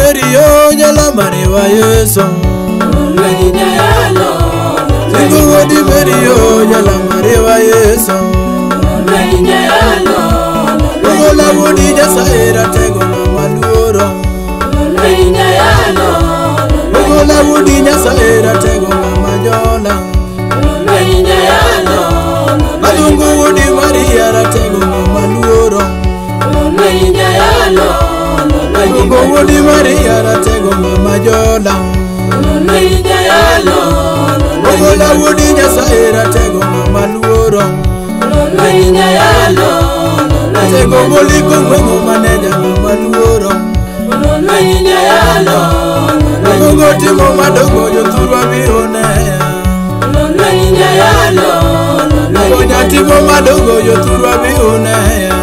Mary yo jala Maria Yesu. Luongo wuodi Mary yo jala Maria Yesu. Ogola wuodi Nyasaye ratego ng'ama luoro. Ogola wuodi Nyasaye ratego ng'ama jola. Aluongo wuodi Maria ratego ng'ama luoro. Aluongo wuodi Maria ratego ng'ama jola. Ogola wuodi Nyasaye ratego ng'ama luoro. Ratego moliko ng'weng'o maneja ng'ama luoro. Aluongo timo madongo jothurwa biro neya. Konya timo madongo jothurwa biro neya.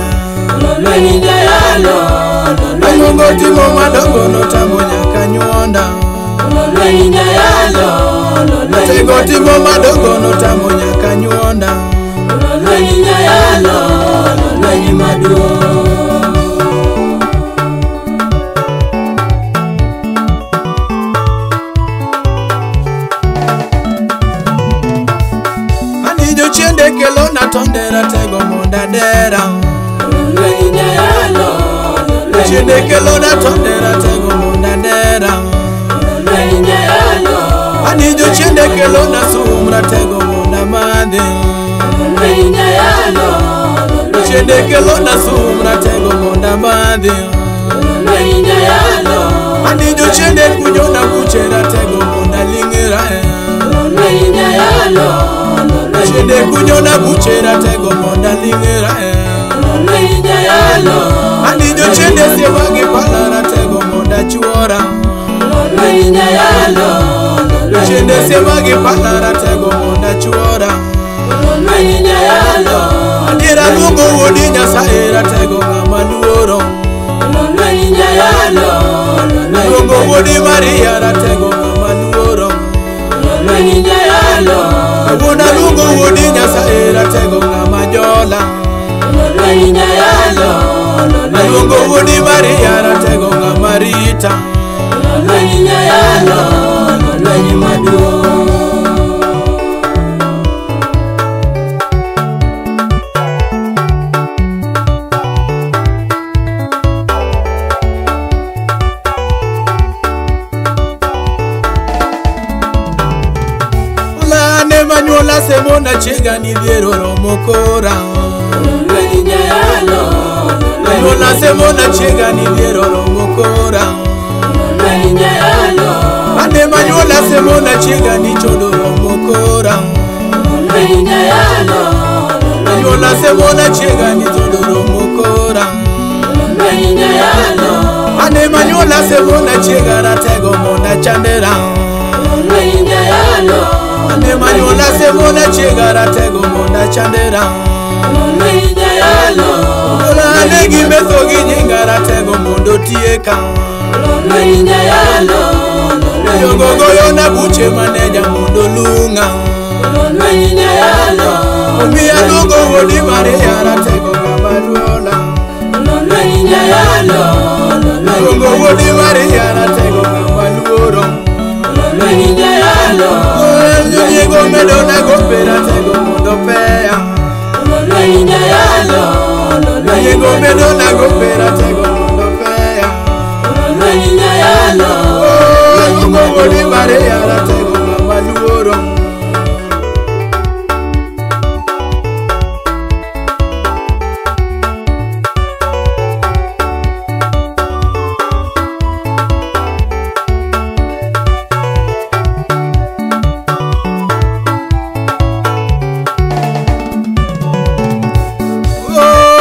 Aluongo timo madongo notamo nyaka nyuonda. Ratego timo madongo notamo nyaka nyuonda. Ani jochiende kelona tonde ratego mondo adera. Jochiende kelona tonde ratego mondo adera. Ani jochiende kelona sum ratego mondo amadhi. Jochiende kelona sum ratego mondo amadhi. Ani jochiende kunyona buche ratego mondo aling'ra. Jochiende kunyona buche ratego mondo aling'ra. Ani jochiende siema gi pala ratego mondo achuora. Jochiende siema gi pala ratego mondo achuora. Adiera luongo wuodi Nyasaye ratego ng'ama luoro. Luongo wuodi Maria ratego ng'ama luoro. Kawuono aluongo wuodi Nyasaye ratego ng'ama jola. Aluongo wuodi Maria ratego ng'ama rita. Olane manyuola semona chiega ni dhier oromo kora. Anyuola semona chiega ni dhier oromo kora. Ane manyuola semona chiega ni chodo oromo kora. Anyuola semona chiega ni chodo oromo kora. Ane manyuola semona chiega ratego mondo achandera. Ane manyuola semona chiega ratego mondo achandera. Ola ane gimetho gi nyinga ratego mondo otieka. Jogo goyona buche maneja mondo olung'a. Omiyo aluongo wuodi Maria ratego ng'ama luola. Aluongo wuodi Maria ratego ng'ama luoro. Nyiego medona gope ratego mondo peya. Nyiego medona gope ratego mondo peya. Aluongo wuodi Maria ratego ng'ama luoro.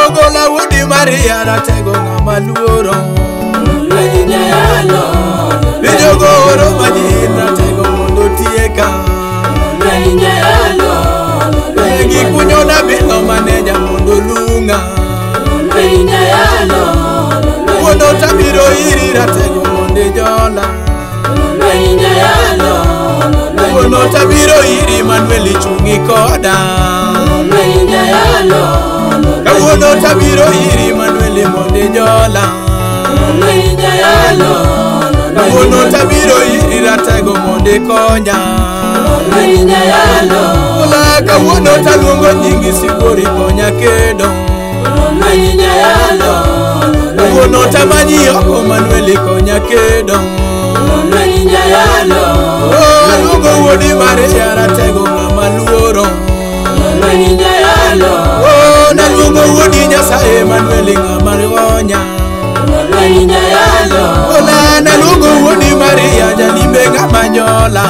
Ogola wuodi Maria ratego ng'ama luoro. Jogo oro majin ratego mondo otieka. Gikunyona bilo maneja mondo olung'a. Wuono tabiro iri ratego mondo ijola. Wuono tabiro iri Manuel ichung'i koda. Kawuono tabiro iri Manuel mondo ijola. Kawuono tabiro iri ratego mondo ikonya. Ola kawuono taluongo nyingi sibuor ikonya kedo. Kawuono tamanyi oko Manuel ikonya kedo. Oh, aluongo wuodi Maria ratego ng'ama luoro. Oh, naluongo wuodi Nyasaye Manuel ng'ama gonya. Ola naluongo wuodi Maria jalimbe ng'ama nyola.